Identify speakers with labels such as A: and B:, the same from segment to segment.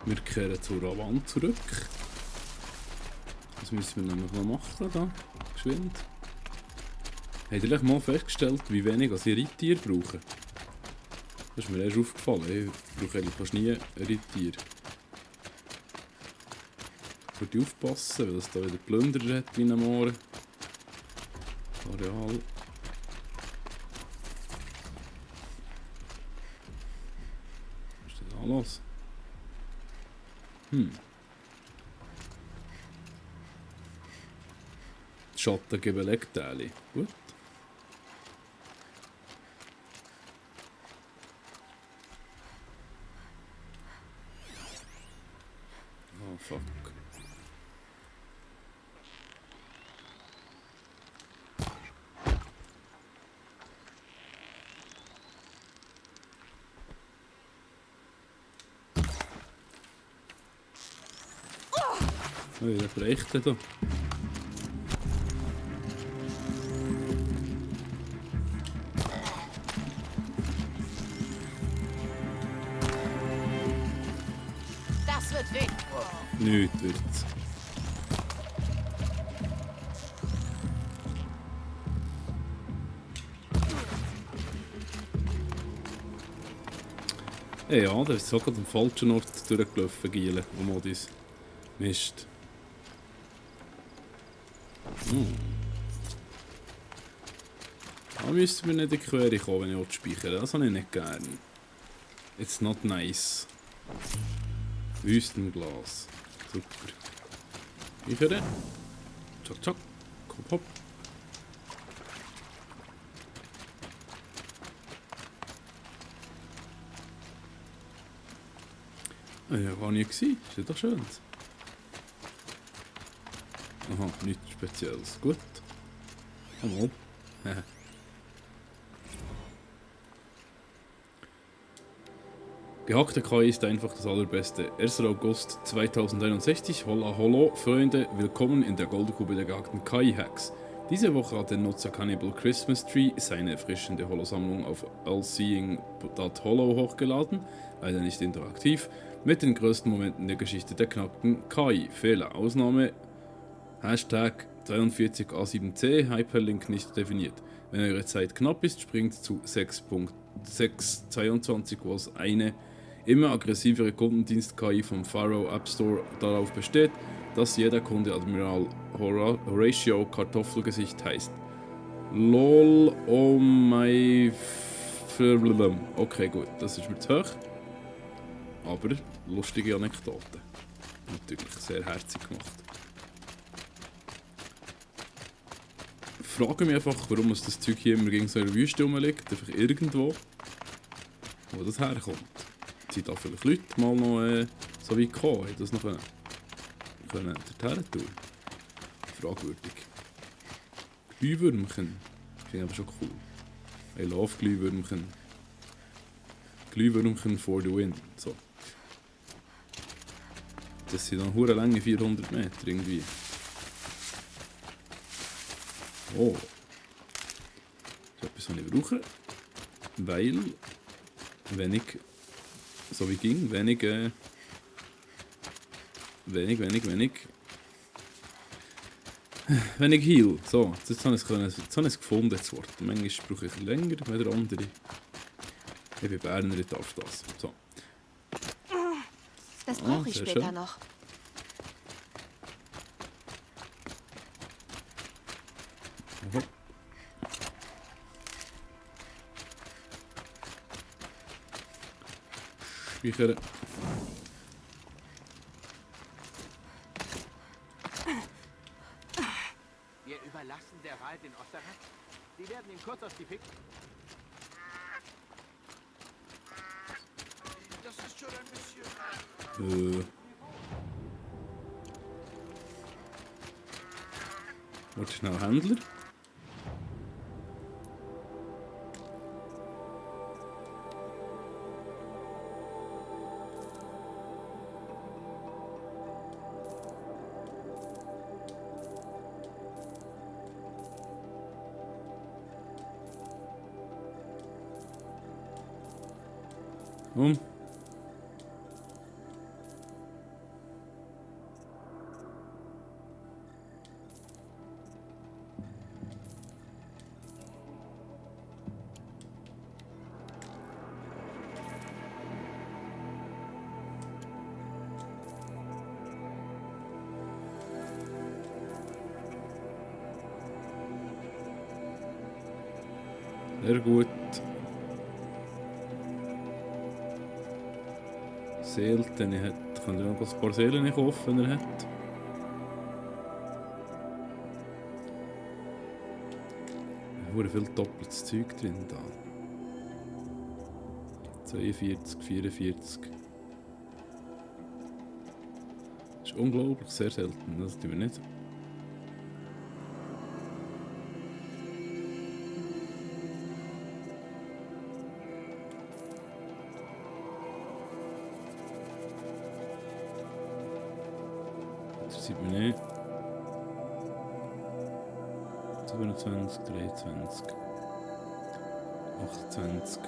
A: Wir kehren zur Wand zurück. Was müssen wir nämlich noch machen da? Geschwind. Habt ihr mal festgestellt, wie wenig ich Reittiere brauche? Das ist mir erst aufgefallen. Ich brauche eigentlich fast nie ein Reittier. Ich würde aufpassen, weil es da wieder Plünderer hat wie ein Moor. Areal. Was ist denn da los? Schatten geben Legteile. Gut. Oh fuck. Oh, der bricht da.
B: Das wird weg.
A: Nichts wird's. Ja, der ist sogar am falschen Ort durchgelaufen, Giele, um Modis. Mist. Da müssen wir nicht in die Quere kommen, wenn ich speichern will. Das habe ich nicht gern. It's not nice. Wüstenglas. Super. Speichern. Zack, zack. Hopp, hopp. Ja, war nie gewesen. Ist ja doch schön. Aha, nichts Spezielles. Gut. Mal. Gehackte KI ist einfach das Allerbeste. 1. August 2061. Holla Hollo, Freunde, willkommen in der Goldgrube der gehackten KI-Hacks. Diese Woche hat der Nutzer Cannibal Christmas Tree seine erfrischende Holo-Sammlung auf allseeing.holo hochgeladen, leider nicht interaktiv, mit den größten Momenten der Geschichte der knackten KI. Fehler, Ausnahme, Hashtag 43A7C, Hyperlink nicht definiert. Wenn eure Zeit knapp ist, springt zu 6.622, was eine immer aggressivere Kundendienst-KI vom Faro App Store darauf besteht, dass jeder Kunde Admiral Horatio Kartoffelgesicht heißt. LOL, oh my... Okay, gut, das ist mir zu hoch. Aber lustige Anekdote. Natürlich sehr herzig gemacht. Ich frage mich einfach, warum das Zeug hier immer gegen so eine Wüste rumliegt. Einfach irgendwo, wo das herkommt. Sind da vielleicht Leute mal noch so weit gekommen, haben das noch können dorthin tun. Fragwürdig. Glühwürmchen. Finde ich aber schon cool. I love Glühwürmchen. Glühwürmchen for the win. So. Das sind dann hure lange 400 Meter irgendwie. Oh. So etwas, was ich brauche. Weil, wenn ich, so wie ging, wenig heal. So, jetzt habe ich es gefunden, das Wort. Manchmal brauche ich länger als der andere. Ich bin Berner, ich darf das. So.
B: Das brauche ich
A: sehr
B: später
A: schön.
B: noch.
A: Aha. Speichern.
C: Wir überlassen der Wahl den Osterer. Sie werden ihn kurz auf die Fick. Das ist schon ein bisschen...
A: Warte schnell, Händler. Sehr gut. Seelen, den ich hätte. Kann ich noch ein paar Seelen kaufen, wenn er hat. Hure viel doppeltes Zeug drin da. 42, 44. Das ist unglaublich, sehr selten. Das tun wir nicht. Das sieht man nicht. 27, 23, 28.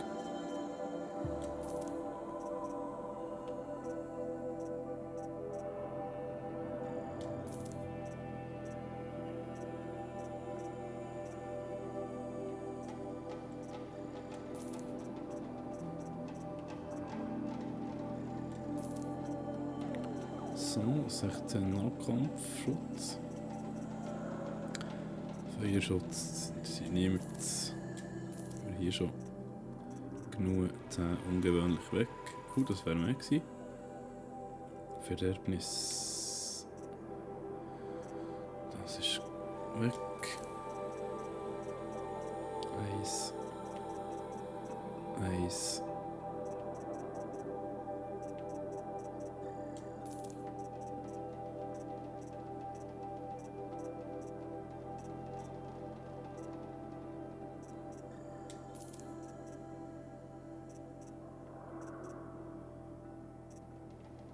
A: So, 16 Nahkampfschutz. Feuerschutz, das ist niemand. Aber hier schon genug 10 ungewöhnlich weg. Das wäre mehr gewesen. Verderbnis. Das ist weg. 1. 1.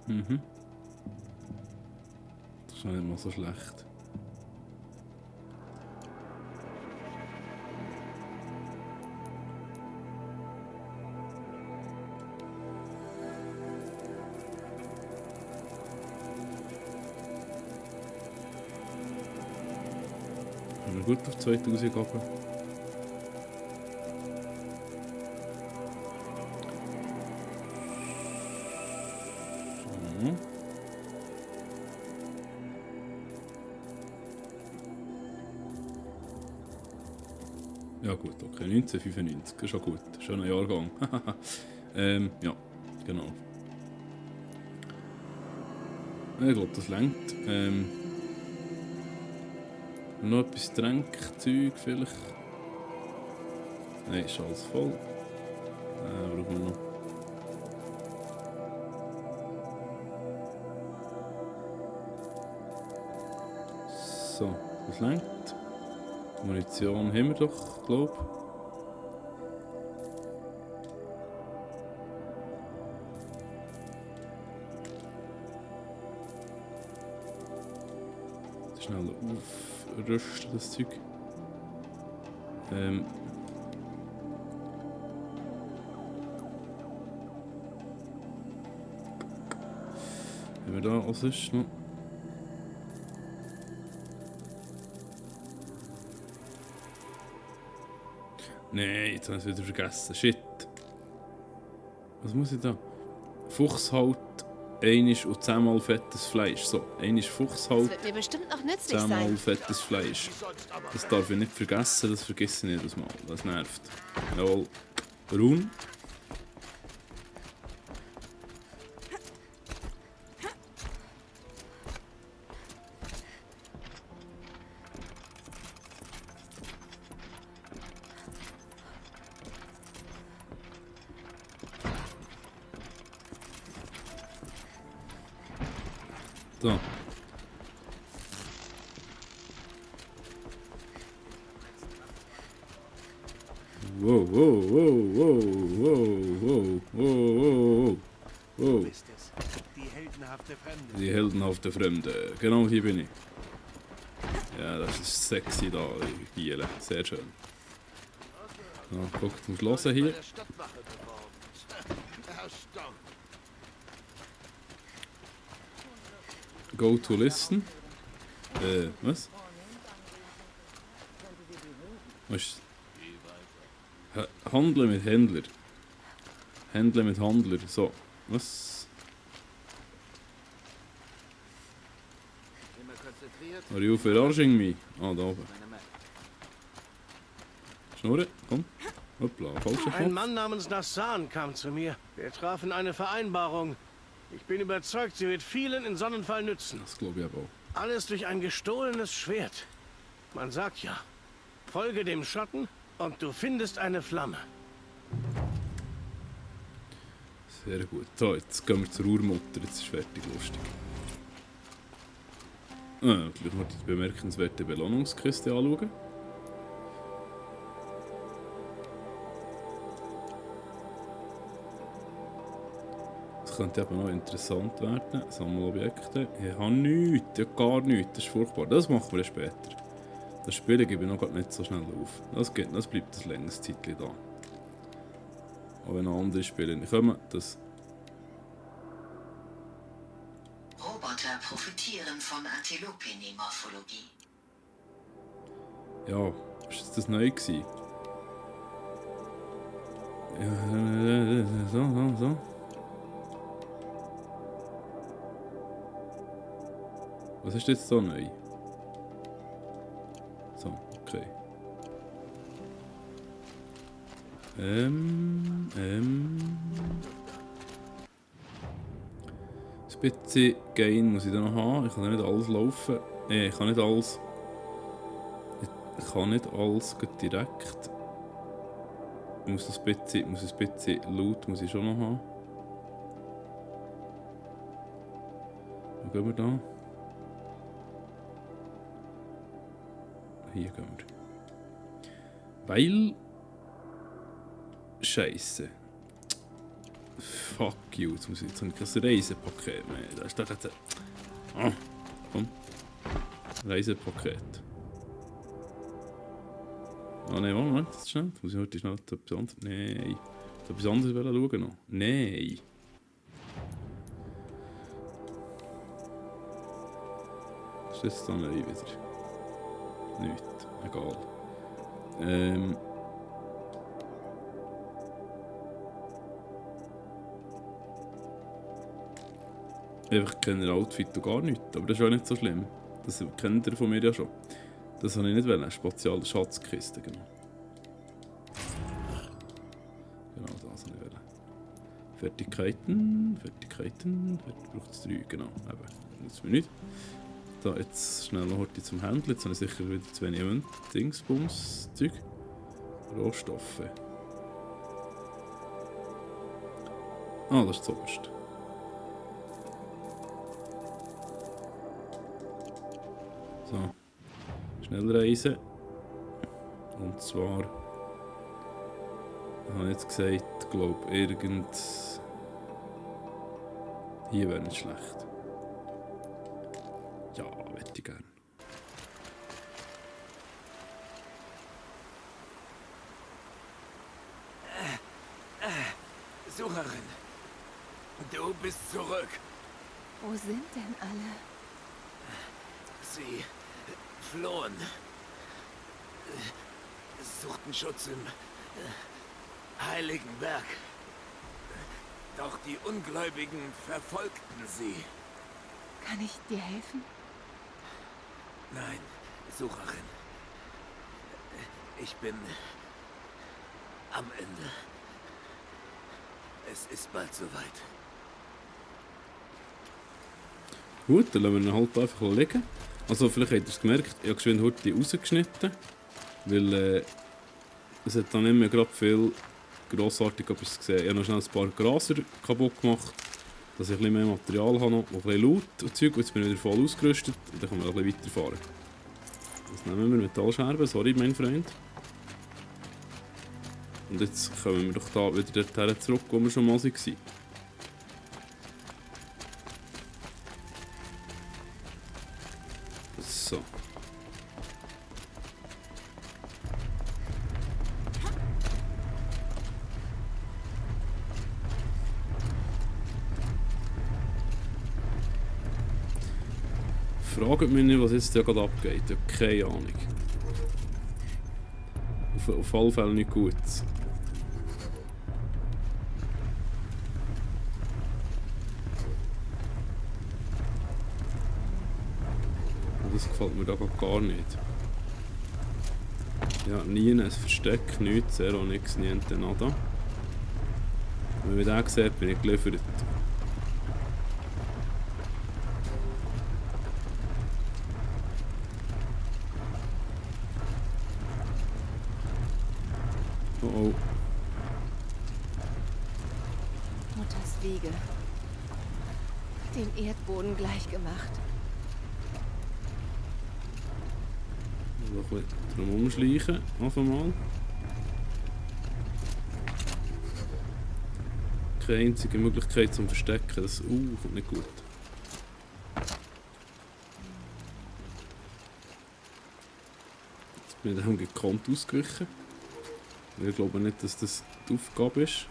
A: Mhm. Das ist nicht mal so schlecht. Können wir gut auf 2000 gehen. Ja gut, okay, 1995, das ist schon gut, schöner Jahrgang. Ja, genau. Ich glaube, das reicht. Noch etwas Tränkzeug vielleicht? Nein, ist alles voll. Brauchen wir noch. So, das reicht. Munition haben wir doch, glaube ich. Schnell aufrüsten, das Zeug. Haben wir da als ist noch? Nein, jetzt habe ich es wieder vergessen. Shit. Was muss ich da? Fuchshaut, einisch und 10-mal fettes Fleisch. So, einisch
B: Das
A: Fuchshaut,
B: wird mir bestimmt noch nützlich
A: 10-mal
B: sein.
A: fettes Fleisch. Das darf ich nicht vergessen, das vergesse ich jedes Mal. Das nervt. Jawohl. Run. So. Wow, wow, wow, wow, wow, wow, wow, wow.
C: Ist es. Die heldenhafte Fremde.
A: Die heldenhafte Fremde. Genau hier bin ich. Ja, das ist sexy da, die Giele. Sehr schön. Ja, guck, du musst hören hier.
C: Bei der Stadtwache beworben. Erstaunt.
A: Go to listen. Was? Was? Handeln mit Händler. Handeln mit Handler. So. Was?
C: Immer konzentriert.
A: Are you verarsching me? Ah, da oben.
C: Meine Map.
A: Schnurren, komm. Hoppla, falscher
C: Ein
A: Knopf.
C: Mann namens Nassan kam zu mir. Wir trafen eine Vereinbarung. Ich bin überzeugt, sie wird vielen in Sonnenfall nützen.
A: Das glaube ich aber auch.
C: Alles durch ein gestohlenes Schwert. Man sagt ja, folge dem Schatten und du findest eine Flamme.
A: Sehr gut. So, jetzt gehen wir zur Urmutter. Jetzt ist fertig lustig. Gleich noch die bemerkenswerte Belohnungskiste anschauen. Das könnte eben noch interessant werden. Sammelobjekte. Ich habe nichts, ja gar nichts. Das ist furchtbar. Das machen wir später. Das Spiel gebe ich noch nicht so schnell auf. Das bleibt ein längeres Zeitchen da. Aber wenn noch andere Spiele nicht kommen, das...
D: Roboter profitieren von Antilopenimorphologie.
A: Ja, ist das neu gewesen? Ja, so. Was ist jetzt so neu? So, okay. Ein bisschen Gain muss ich da noch haben. Ich kann ja nicht alles laufen. Ich kann nicht alles. Ich kann nicht alles direkt. Ich muss ein bisschen Loot muss ich schon noch haben. Wo gehen wir da? Hier gehen wir. Weil... Scheiße. Fuck you, jetzt habe ich kein Reisepaket mehr. Da ist doch jetzt... Ah, komm. Reisepaket. Ah nein, Moment, das ist schnell. Jetzt muss ich heute schnell etwas anderes... Nein. Etwas anderes schauen noch. Nein. Was ist das dann neu wieder? Nichts. Egal. Einfach kein Outfit und gar nichts. Aber das ist auch nicht so schlimm. Das kennt ihr von mir ja schon. Das habe ich nicht wollen. Spezielle Schatzkiste, genau. Genau, das habe ich wollen. Fertigkeiten. Braucht es 3, genau. Eben, jetzt nicht. So, jetzt schnell noch heute zum Händler. Jetzt habe ich sicher wieder zu wenig Dingsbums-Zeug. Rohstoffe. Ah, das ist das Oberste. So. Schnell reisen. Und zwar... Ich habe jetzt gesagt, glaube hier wäre nicht schlecht. Ja, hätte ich gern.
C: Sucherin, du bist zurück.
E: Wo sind denn alle?
C: Sie flohen. Suchten Schutz im Heiligen Berg. Doch die Ungläubigen verfolgten sie.
E: Kann ich dir helfen?
C: Nein, Sucherin. Ich bin am Ende. Es ist bald soweit.
A: Gut, dann lassen wir ihn halt einfach liegen. Also vielleicht habt ihr es gemerkt, ich habe geschwind heute rausgeschnitten. Weil es hat dann nicht mehr gerade viel grossartig etwas gesehen. Ich habe noch schnell ein paar Graser kaputt gemacht, dass ich ein bisschen mehr Material habe noch, ein bisschen Loot und Zeug. Und jetzt bin ich wieder voll ausgerüstet und dann können wir ein bisschen weiterfahren. Das nehmen wir Metallscherben, sorry mein Freund. Und jetzt kommen wir doch da wieder dorthin zurück, wo wir schon mal waren. So. Fragt mich nicht, was jetzt hier gerade abgeht. Ich habe keine Ahnung. Auf alle Fälle nicht gut. Das gefällt mir da gar nicht. Ja, nie ein Versteck, nichts, zero, nix, niente, nada. Wenn ich den sehe, bin ich geliefert. Oh oh.
E: Mutters Wiege. Dem Erdboden gleichgemacht.
A: Noch ein bisschen drum umschleichen, auf einmal. Keine einzige Möglichkeit zum Verstecken, das kommt nicht gut. Jetzt bin ich dem gekonnt ausgewichen. Weil ich glaube nicht, dass das die Aufgabe ist.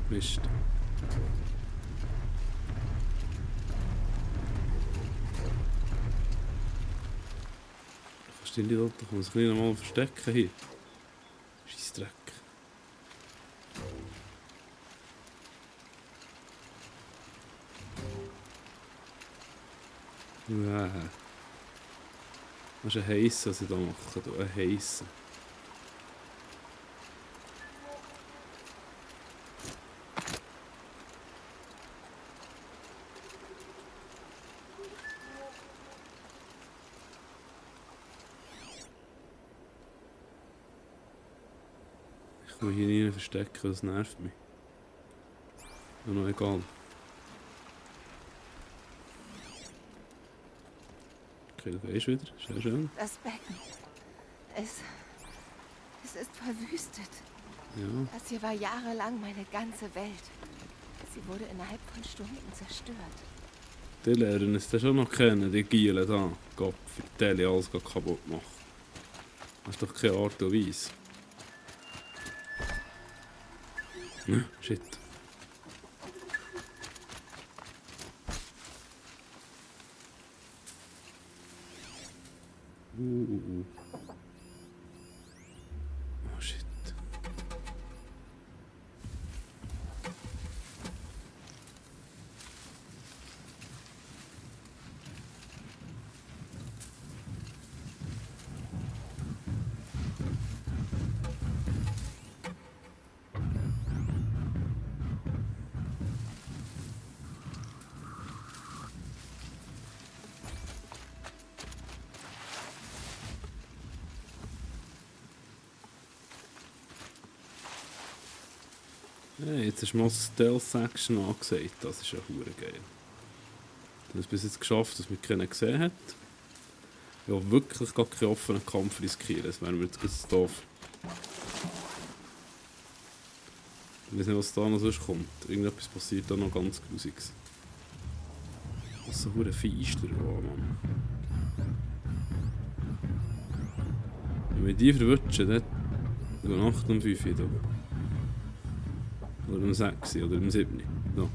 A: Mist. Kannst du die dort, da kann man sich nicht einmal verstecken hier. Scheissdreck. Das ist ein Heissen, was ich hier mache. Ein Heissen. Ich kann hier nie verstecken, das nervt mich. Aber noch egal. Okay, du gehst wieder. Sehr schön.
E: Das Becken. Es ist verwüstet.
A: Ja.
E: Das hier war jahrelang meine ganze Welt. Sie wurde innerhalb von Stunden zerstört.
A: Die lernen es dann schon noch kennen, die Gielen da. Gott, für die Tele alles kaputt machen. Das ist doch keine Art und Weise. Shit. Oh shit. Hey, jetzt ist mal Stealth-Section angesagt, das ist ja hure geil. Wir haben es bis jetzt geschafft, dass man keinen gesehen hat. Ich will wirklich gar keinen offenen Kampf riskieren, das wäre mir jetzt ganz doof. Ich weiß nicht, was da noch sonst kommt. Irgendetwas passiert da noch ganz Grusiges. Was so hure feister, oh Mann. Wenn wir die verwutschen, dann gehen 8 und 5 wieder. Oder um 6 oder um 7. So.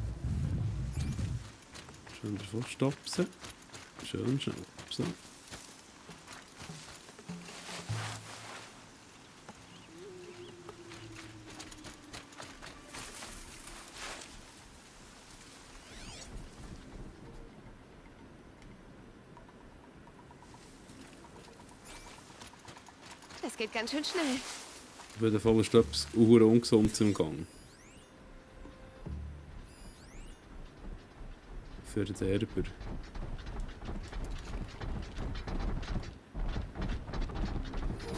A: Schön davor stopsen. Schön schnell. So.
E: Das geht ganz schön schnell.
A: Auf jeden Fall ist etwas ungesund im Gang. Für den Erber.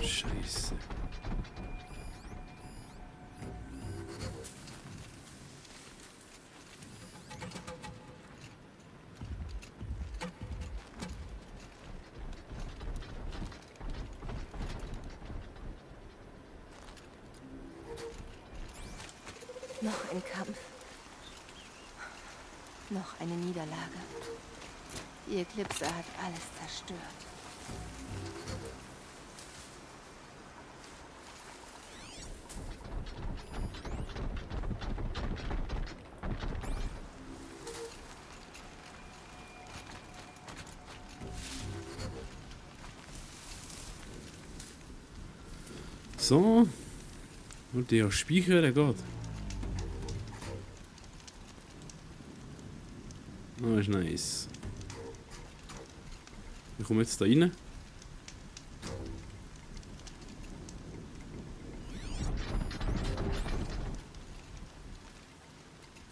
A: Scheiße.
E: Noch ein Kampf. Noch eine Niederlage. Die Eklipse hat alles zerstört.
A: So. Und die speichern geht. Das ist nice. Ich komme jetzt da rein.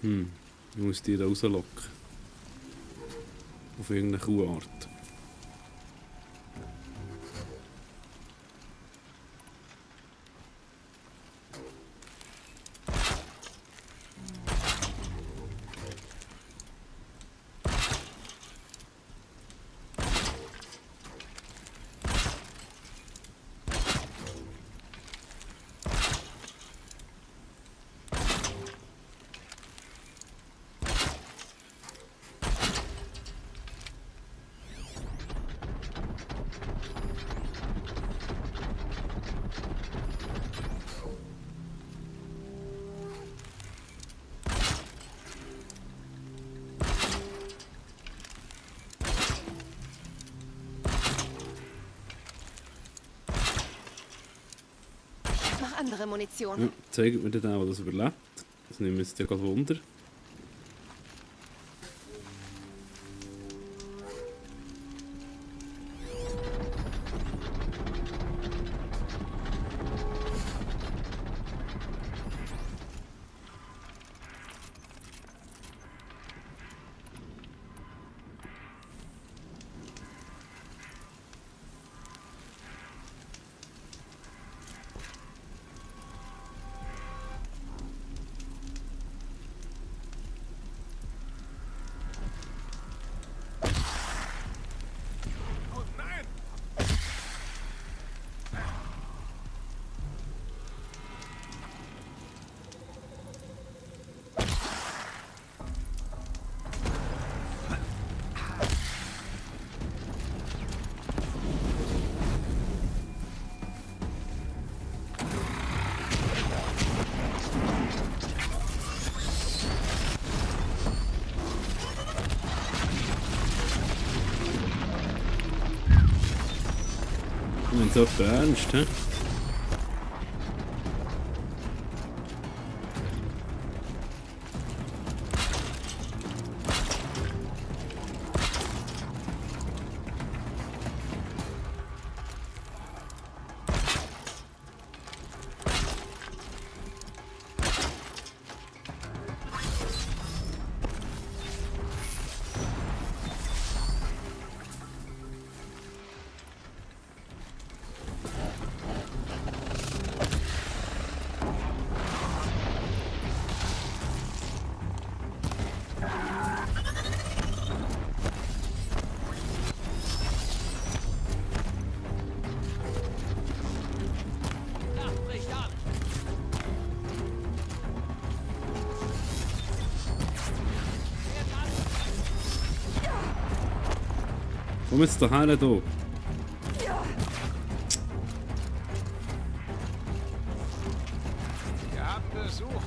A: Ich muss die da rauslocken. Auf irgendeine Kuhart.
E: Noch andere Munition.
A: Ja, zeigt mir dann auch, das überlebt. Das nimmt mich jetzt ja gerade Wunder. Wenn es jemand ernst, hä? Komm jetzt daher da.
C: Wir haben Besuch.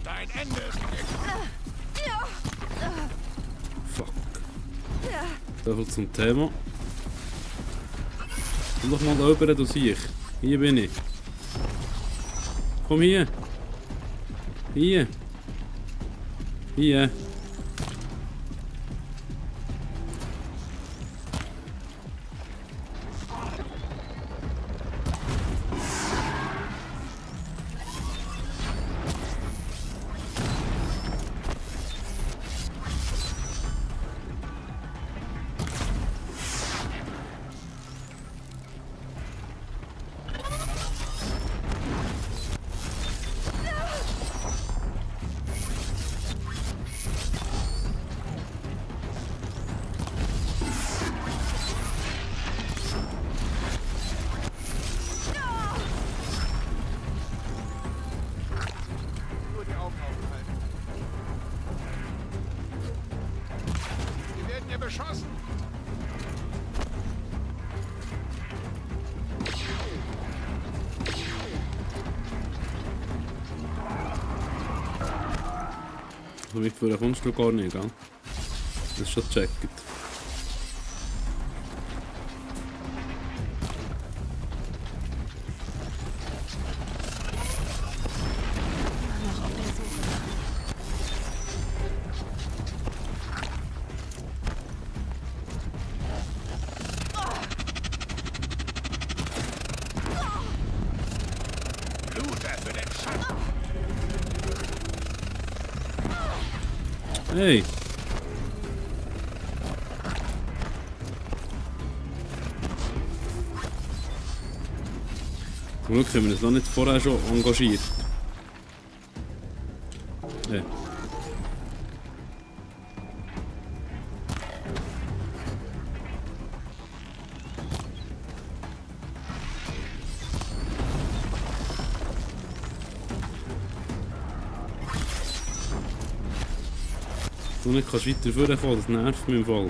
C: Dein Ende ist gekommen.
A: Fuck. So viel zum Thema. Komm doch mal da rüber, du Siech. Hier bin ich. Komm hier. Hier. Hier.
C: Nur die Augen aufhalten. Wir werden hier beschossen.
A: So weit vorher kommst du gar nicht, gell? Das ist schon gecheckt. Hey! Zum Glück haben wir uns noch nicht vorher schon engagiert. Hey. Du nicht kannst weiter vorkommen, das nervt mich im Fall.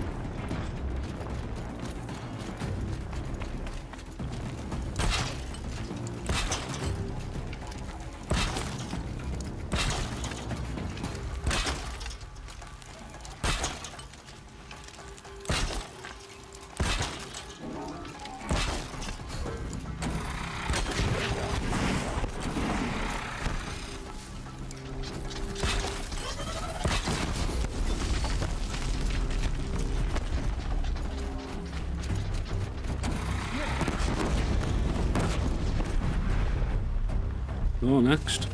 A: So, next.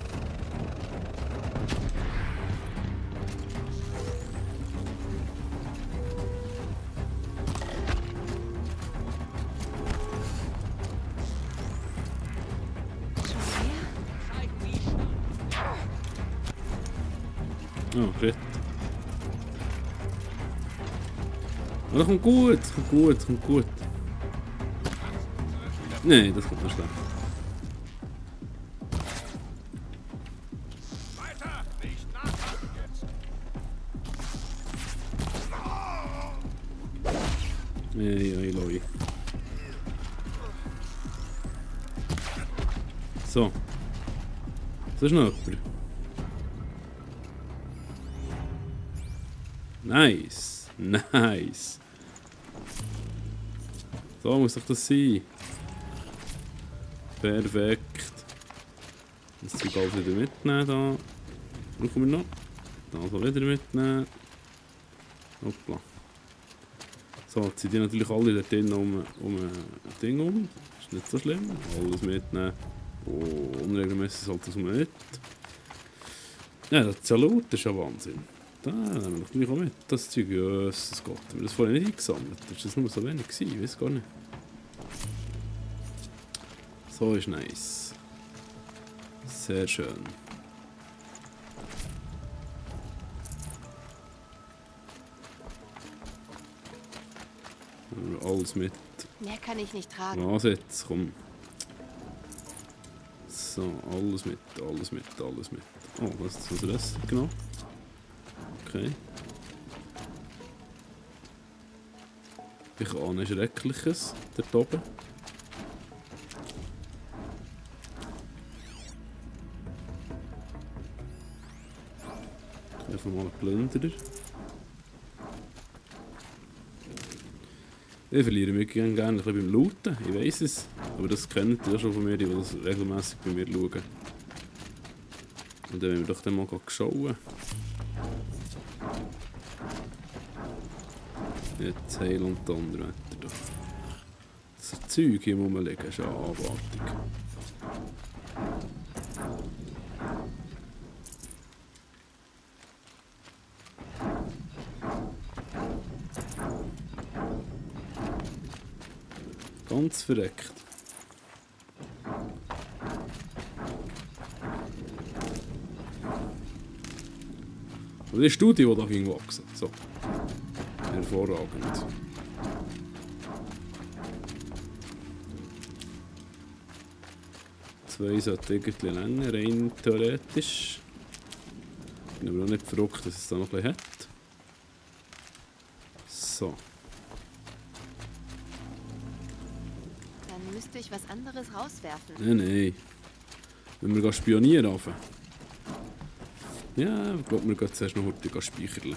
A: Oh, shit. Oh, das kommt gut, das kommt gut, das kommt gut. Nein, das kommt nicht schlecht. Ei, Loi. So. Das ist noch jemand. Nice. Nice. So muss doch das sein. Perfekt. Das Zeug alles wieder mitnehmen da. Wo kommen wir noch? Das auch wieder mitnehmen. Hoppla. So, jetzt sind die natürlich alle dort drin um ein Ding um. Ist nicht so schlimm. Alles mitnehmen. Oh, unregelmäßig sollte es mit. Ja, das Salut ist ja Wahnsinn. Da nehmen wir doch gleich auch mit. Das Zeug, Jesus Gott. Haben wir das vorher nicht eingesammelt? Ist das nur so wenig gewesen? Ich weiß gar nicht. So ist nice. Sehr schön. Alles mit.
E: Mehr kann ich nicht tragen.
A: Was jetzt? Komm. So, alles mit, alles mit, alles mit. Oh, was ist das? Genau. Okay. Ich ahne Schreckliches dort oben. Einfach mal einen Plünderer. Ich verliere mich gerne ein bisschen beim Looten, ich weiss es. Aber das kennt ihr schon von mir, die das regelmäßig bei mir schauen. Und dann wollen wir doch dann mal schauen. Jetzt Heil und Donnerwetter da. Das Zeug hier rumliegen ist ja abartig. Ganz verreckt. Aber die Studie, die da ging wachsen. So. Hervorragend. Zwei sollten irgendwie länger, rein theoretisch. Ich bin aber auch nicht verrückt, dass es da noch ein bisschen hat. So.
E: Dann müsste ich was anderes rauswerfen.
A: Nein. Wenn wir spionieren anfangen. Ja, ich glaube, wir gehen zuerst noch heute speichern.